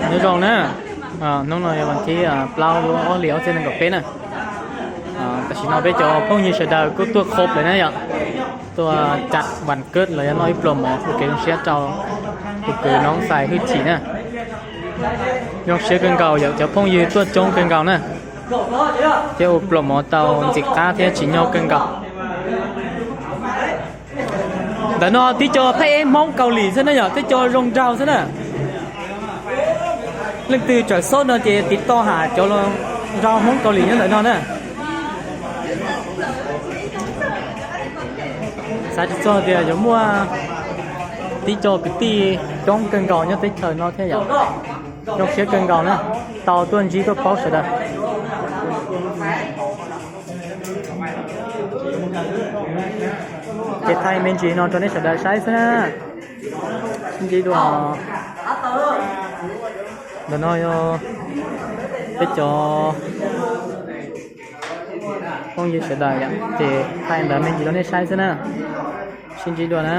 Nyob zoo na, hnub no yog vas thib plaub lub ob hlis ob txhiab nees nkaum peb na. Tam sim no peb cov phooj ywg sawv daws kuj tuaj khob lawm na yom, tuaj cam vas kawj los yog noj ib pluas mov ua kev zoo siab rau tus kwv Noob Xais Hwj Chim na. Zoo siab kawg nkaus yom, cov phooj ywg tuaj coob kawg nkaus na, thiab ua pluas mov tau ntxim qab thiab tsim nyog kawg nkaus. Ntawm no tib co phaj eb Hmoob Kaus Lim xwb na yom, tib co zoo nraug xwb na. Leej twg txawm xob no ces tiv toj ham cov nraug Hmoob Kaus Lim nyob ntawm no na. Xav tsis txog tias yuav muaj tib co kwv tij coob kawg nkaus nyob teb chaws no thiab yom. Zoo siab kawg nkaus na, tau tuaj ntsib tuaj paub sawv daws. Ces thaij me ntsis no rau nej sawv daws saib xwb na. Sib ntsib dua. Ntawm no yog peb cov phooj ywg sawv daws yom, ces thaij ntawd me ntsis rau nej saib xwb na. Sib ntsib dua na.